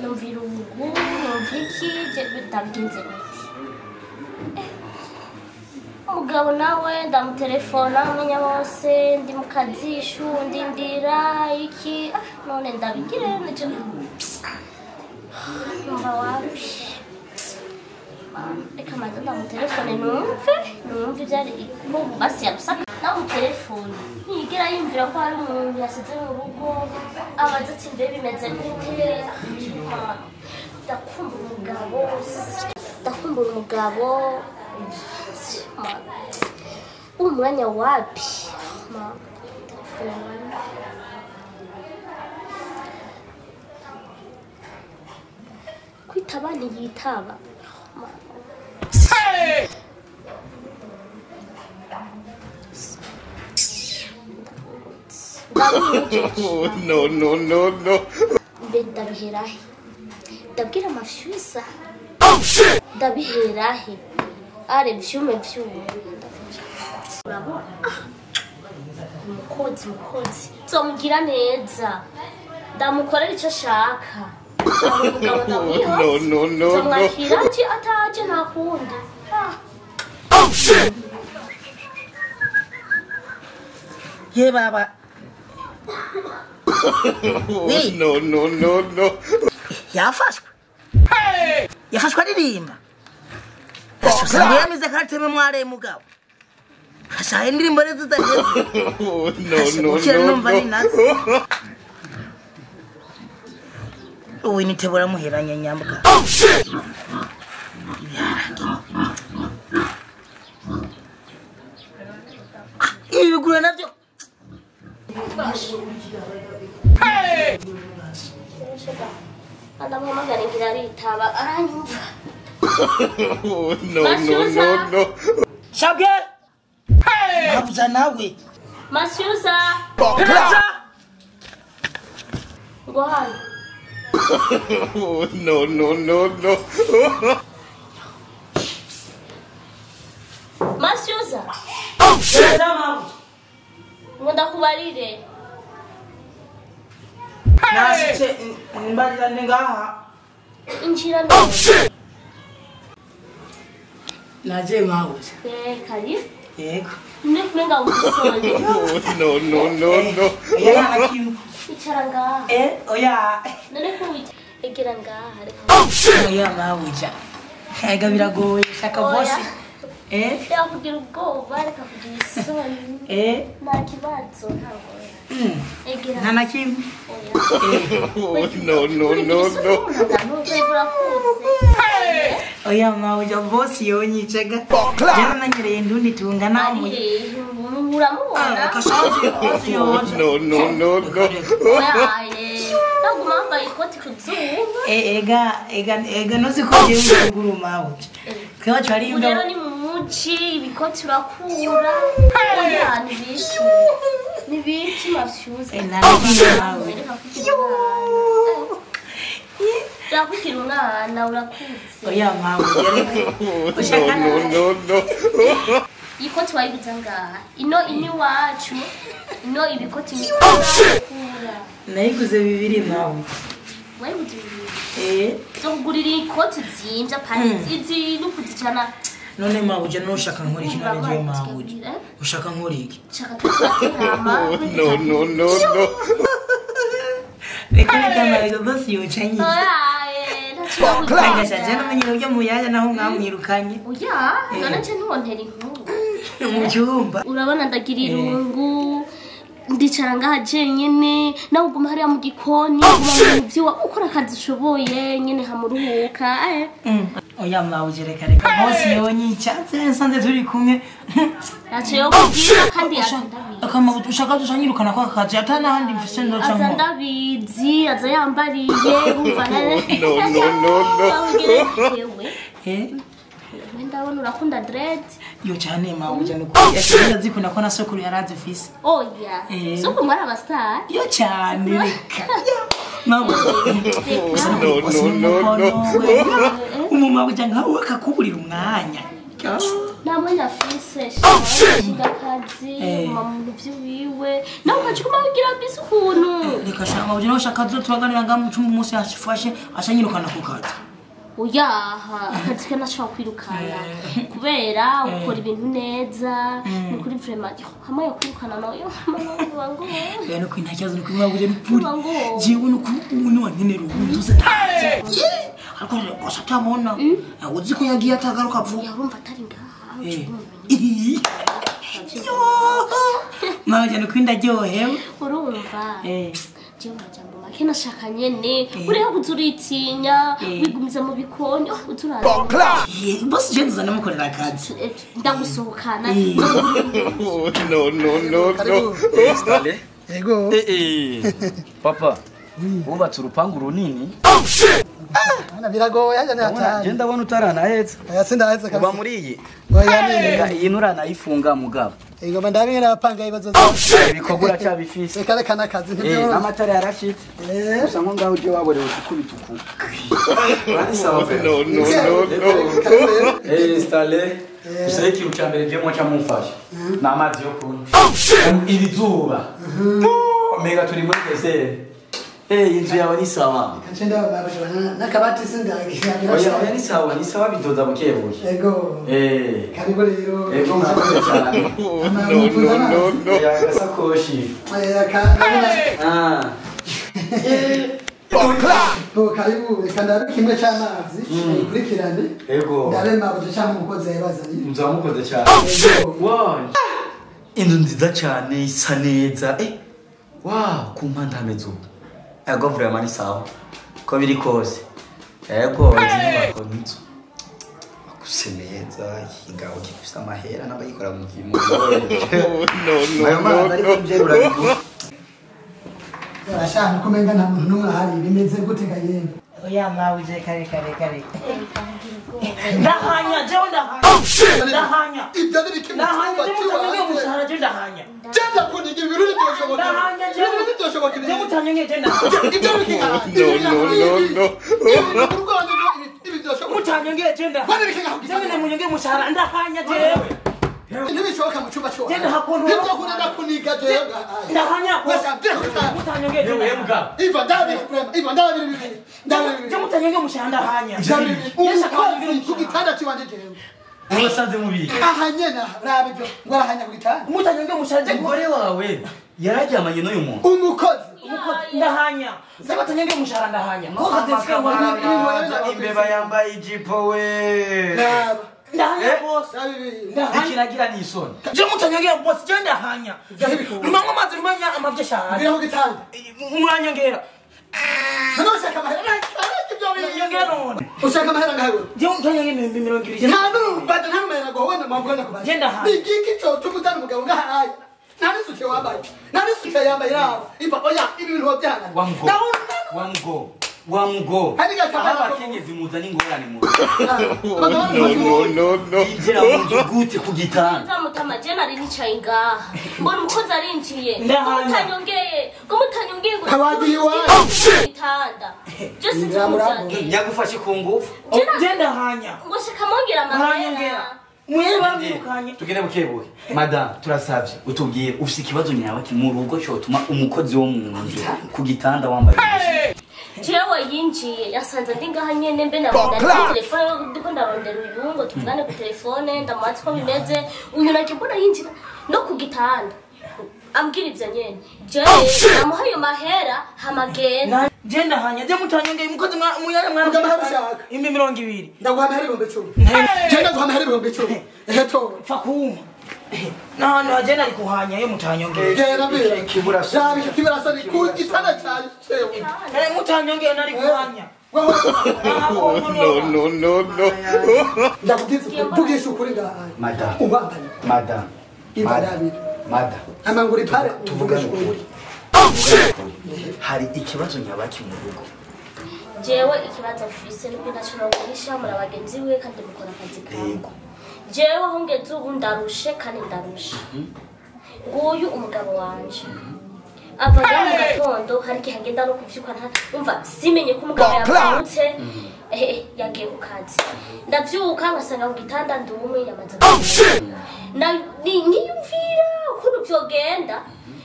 Numva irungu, numva iki, ndabigenze gute? Umugabo nawe ndamutelefona umenya bose ndi mu kazishu ndindira iki none ndabigire nije numva wapi. Reka manze ndamutelefone numve ivyari ko basi yarusaka ndamutelefone ntiyigera yiyumvira ko hari umuntu yasize mu rugo abaza ati mbe bimeze gute. Ndakumbura umugabo, ndakumbura umugabo. Umwanya wapi? Kwitaba ntiyitaba. No, no, no, no. Mbe ndabiherahe? Ndabwira amafyusa. Ndabiherahe? Are vyume vyume. Urabona? Umukozi, umukozi. Nzomugira neza. Ndamukorera icyo ashaka. Umugabo ndamwiha. No, no, no, no. Nzomwakira ati ataje nta kundi. Ye baba. No, no, no, no. Yafashwe. Yafashwe aririmba. Usanga yamize karateme mware mugabo. Ashaye indirimbo rero zitageze. No, no, no, no. Ubu nitebora muheranye nyambwa. Ibi bigura navyo. Ndamuhamagara ngira aritaba aranyumva. No, no, no, no. Shabwe! Habuza nawe. Masuza. Plaza. Ngo hano. No, no, no, no. Masuza. Ngo ndakubarire. Nashitse mbarira ngaha. Injira none. Naje mawuze. Karibu. Yego. Nikumenga umusoni. No, no, no, no. Oya nakimu. Icara ngaha. Oya. None ko egera ngaha reka. Oya mawuja. Ega biragoye shaka bosi. Reka kugira ubwoba reka kugira isoni. Nta kibazo ntabwo. Egera. Nta nakimu. Oya. No, no, no, no. Oya mawuja bosi yonyicaga. Jana nanyereye ndundi tungana mu. Uramubona? Kashaje bosi yoja. No, no, no, no. Oya. Naguma wambaye ikoti ku zuba. Ega nozi ko jewe nguru mawuja. Kwa chari Ubu rero ni mu muci ibikoti urakura. Oya ni biki? Ni biki mashyuza? Narakiye Urakukira umwana urakuze. Oya mawuja reka. No, no, no, no. Ikoti wayiguze ngaha. Ino iwacu. Ino ibikoti urakura. Nayiguze bibiri mawuja. Wayiguze bibiri. Nzokugurira ikoti zimvye pani izi nukuzicana. None mawuja nushaka nkora iki none jewe mawuja. Ushaka nkora iki? Shaka tuzatirama. No, no, no, no. Reka reka mawuja bosi yocanye. Oya Agasha jana menyero byo muyaga naho mwamwirukanye. Oya, none nce ntiwontera inkuru. Mu cyumba. Urabona ndagira irungu. Ndicara ngaha jenyene nawe uguma hariya mu gikoni uguma mu vyiwa ukora akazi ushoboye nyene hamuruhuka. Oya mawuje reka reka bosi yonyica nsanze turi kumwe. Naciye kugira kandi aza ndabizi. Akamabuto ushaka dushanyirukana kwa kazi ata nahandi mfise ndoca Aza nko. ndabizi aza yambariye umva nane. No, no, no, no. Yewe we ndabona urakunda dread. Yo cyane mawuje nuko yazikunda ko na sokuru yarazifise. Oya soko mwari abastar. Yo cyane reka. Mama. No, no, no, no. Umumama ujya nkawe akakuburira umwanya. Nta mwanya afise shiga akazi guma mu bintu vyiwiwe nawe ukaca uguma wigira bisi ukuntu. Reka sha mabuja nawe shaka tubaganira ngaha mu cumba umunsi yashifashe ashanyirukana ku kazi. Oyaha akazi ke ntashobora kwirukana kubera ukora ibintu neza ni kuri vraiment hamwe yo kwirukana nawe wangu. Oya nuko nta kibazo nuko mabuja nukuri. Wangu. Jewe nuko ubu ni wankenera ubu tuze. Ariko gusa atabona uzi ko yagiye atagaruka vuba. Yarumva atari ngaha. Mabuja nuko ndaryohewe. Urumva jewe amajambo make nashaka nyene uriho kuza uritinya wigumiza mu bikoni uturaza. Bose je nza namukorera akazi. Ndagusohokana. No, no, no, no. Installe. Yego. Papa, wubatse urupangu runini. Ana biragoye hajya Ndabona je natari. ndabona utaranahetse. Oya sindahetse Uba kabisa. muri iyi. Oya ni. Reka iyi nturanayifunga mugabo. Ingoma ndabe n'abapanga ibibazo. Ibikorwa uracyabifise. Reka reka n'akazi ntibyo. N'amatara yarashitse. Gusa nko ngaho uje waborewe ukubita uku. No, no, no, no. Installe. Gusa ikintu cya mbere je mwaca mumfasha. Ni amazi yo kunywa. Iri zuba. Mega turi muri desert. Inzu yawe ni sawa. Kace ndababajana n'akabati sindagira. Oya oya ni sawa, ni sawa bidoda buke buke. Yego. Karibu rero. Ego murakoze cyane. No, no, no, no. Ya gasakoshi. Oya ka. Ah. Bo karibu reka ndabe kimwe cy'amazi ukurikirane. Ego. Ndabe mabuja cyangwa umukozi yabazanye. Muzamukoze cyane. Wow. Inzu nziza cyane isa neza. Wow, ku mpande hameze ubu. Ego vraiment ni sawa. Ko biri kose. Ego inyubako nzu. Bakuse neza, ikigabo gifise amahera n'abayikora mu gihe. No, no, Ayo mazi no, ariko no. mbyerura bigufi. Arashaka kumenga nta muntu n'umwe ahari bimeze gute gayembe. Oya mabuja kare kare kare. Ndahanya jewe ndahanya. Ndahanya. Ibyo ni biki mu Ndahanya cyumba jewe mutanyongeye cy'iwanjye? umushahara jewe ndahanya. Jenda kuniga ibintu ntibyoshoboka. Ndahanya jewe. Ibintu ntibyoshoboka. Jewe mutanyongeye jewe ndahanya. Ibyo ni biki No, no, no, no. Ibi byoshoboka. Mutanyongeye jewe ndahanya. Bwana biki ngaho Jewe namunyongeye umushahara ndahanya jewe. Ntibishoboka mu cyumba cy'iwanjye. Jenda hakuntu. Nibyo kunda ndakuniga jewe. Ndahanya. Wese Mutanyongeye jewe Yewe ndahanya. mugabo. Iva ndabiri prema. Iva ndabiri bibiri. Ndabiri Jewe bibiri. mutanyongeye umushahara ndahanya. Ndabiri bibiri. Umukozi ku gitanda cy'iwanjye jewe. Urasanze mubiki. Aha nyene aha, raba ibyo ngo arahanya ku gitanda. Mutanyongeye umushahara jewe. Umugore wawe yararyamanye n'uyu muntu. Umukozi. Umukozi ndahanya. Jewe mutanyongeye umushahara ndahanya. Umukozi nsigaye ngo Imbeba yambaye ijipo we. Raba. ndahanya bose. Ndabiri bibiri. Ndahanya. Ikiragira ni isoni. Jewe mutanyongeye bose jewe ndahanya. Rumanywa amazi rumanya amavye shahara. Mbere ku gitanda. Muranyongera. None ushaka amahera ibyo bintu. Nyongera none. Ushaka amahera angahe wewe? Jewe mutanyongeye 20,000. Nta n'urubanda nta n'umahera ngo wenda mwabwo ndakubaza. Genda hanze. Ni igiki cyo utari umugabo ngaha aya. Nta n'isuke wambaye. Nta n'isuke yambaye raba. Iva oya ibi bintu byana. Wa mugo. Wa mugo. Wa mugo. Hari gakabana Aho ko- abakenyezi muzana ingorane mu nzu. No, no, no, no. Yinjira mu nzu gute ku gitanda. Nzamutama je nari nicaye ngaha mbona umukozi arinjiye ngo Ndahanya. mutanyongeye ngo mutanyongeye ngo Kawagiye iwanyu. igitanda je sinzi ukuntu vyagenze. Yagufashe ku ngufu. Je ndahanya. ngo shaka mwongera Muranyongera. amahera Mwere bamwirukanye. Tugende buke buke. Madame, turasavye utubwire ufise ikibazo nyabaki mu rugo cyotuma umukozi wo mu nzu ku gitanda wambaye ubusa. Jewe yinjiye yasanze ndi ngaha nyene mbe nabona kuri telefone ndiko ndarondera uyu ngo tuvugane ku telefone ndamubatse uko bimeze uyu naje mbona yinjira no ku gitanda ambwira ivyo nyene jewe namuha ayo mahera hamagenda Je ndahanya. Je mutanyongeye umukozi muyare mwana. Vuga amahera ushaka. 20,000. Ndaguha amahera 10,000. Je ndaguha amahera 10,000. Ehe tora. Pfa kuma. N'ahantu hagenda ari kuhanya iyo mutanyongeye. Genda mbira. Kiburasoni. Raba icyo kiburasoni ku gitanda cyanjye cewe. Mutanyongeye nari kuhanya. No, no, no, no. Ndakubwiza ukuri. Mvugisha ukuri ngaha. Madame. Ubambaye. Madame. Iva Madame. ndabiri. Madame. Amangura ipare Tuvugane uvugisha ukuri. ukuri. Hari ikibazo nyabaki mu rugo. Jewe ikibazo mfise nuko ntashobora guhisha muri abagenzi we kandi mukora akazi kawe. Yego. Jewe aho ngeze ubu ndarushe kandi ndarushe. Nguyu umugabo wanje. Ava ngaha mu gatondo, hari igihe agenda no kuvyuka umva simenye ko umugabo yavyutse, yagiye ku kazi. Ndavyuka ngasanga ku gitanda ndi umwe yamaze. Niyumvira ukuntu vyogenda,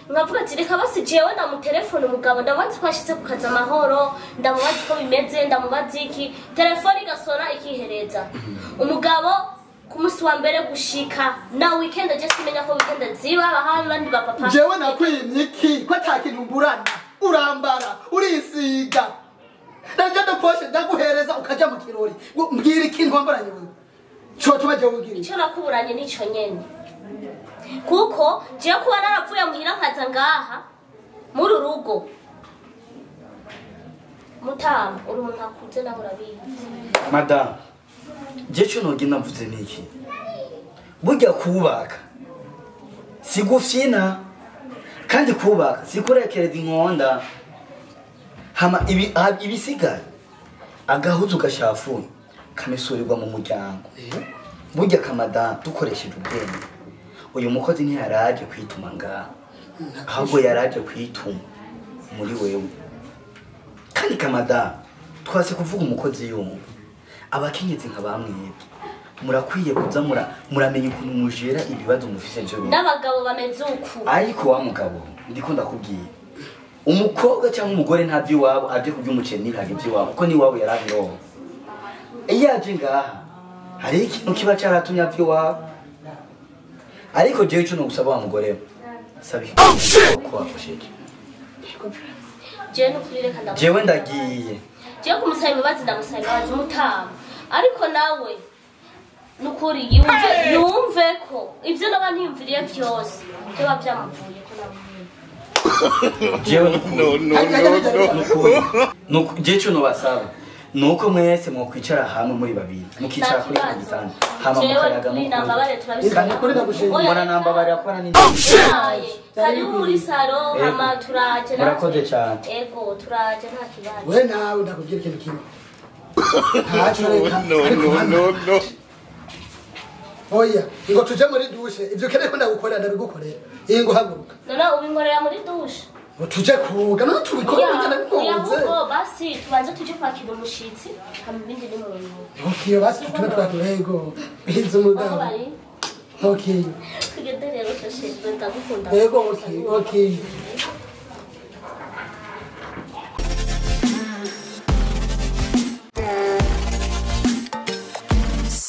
nkavuga ati reka basi jewe ndamutelefone umugabo, ndamubaza ko yashitse ku kazi amahoro, ndamubaza uko bimeze, ndamubaza iki, telefone igasona ikihereza. Umugabo ku munsi wa mbere gushika na weekend je simenya ko weekend ziba abahandi bandi ba papa. Jewe nakwimye iki ko ata kintu mburana? Urambara, urisiga, ndaje ndaposhe ndaguhereza ukaja mu kirori. Mbwira ikintu wambaranye wewe cotuma jewe ugira. Ico nakuburanye nico nyene, kuko jewe kuba naravuye muhira nkaza ngaha muri urugo mutama, uri umuntu akuze nawe urabizi. Madame, je cyo nogenda mvuze niki? Burya kubaka si gufyina, kandi kubaka si kurekereza inkonda. Hama ibisigaye agahuzu gashafuna kamesurirwa mu muryango. Burya kamadamu dukoresheje ubwenge, uyu mukozi ntiyaraje kwituma ngaha, ahubwo yaraje kwituma muri wewe. Kandi kamadamu twase kuvuga umukozi yumva, abakenyezi nka bamwebwe murakwiye kuza muramenya ukuntu mujera ibibazo mufise nje n'abagabo bameze uku. Ariko wa mugabo ndiko ndakubwiye, umukobwa cyangwa umugore ntavyo iwabo aje kurya umuceri n'ibiharage vy'iwabo, kuko n'iwabo yarabironka. Iyo aje ngaha hari ikintu kiba caratumye ava iwabo. Ariko jewe ico nogusaba wa mugore we, saba ko wakosheje. Jewe nukuri reka ndamusaba. Jewe ndagiye. Jewe kumusaba imbabazi, ndamusaba imbabazi umutama, ariko nawe nukuri yumve ko ivyo naba ntiyumviriye vyose vyoba vyamuvuye ko nawe. Jewe nukuri jewe ico nobasaba nuko mwese mwokwicara hamwe muri babiri, mukicara kuri iki gitanda hama mukayaga. Mbona nambabarira ko nani karibu muri saro, hama turaje. Murakoze cyane. Ego turaje nta kibazo. We nawe ndakubwira ikintu kimwe. Ntaco reka. No, no, no. Oya, ngo tuje muri dushe, ivyo ukeneye ko ndagukorera ndabigukorera. Iyi ngo haguruka. None ubinkorera muri dushe? Ngo tuje koga, none tubikore kugira bikunze. Oya, basi tubanze tuje kwakira umushitsi, hama ibindi ni mu nyuma. Okay, basi tube twakira yego. Bihinze umugabo. Okay. Tugende rero shashe, ndagukunda. Yego, okay, okay.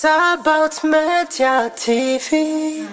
About Media TV.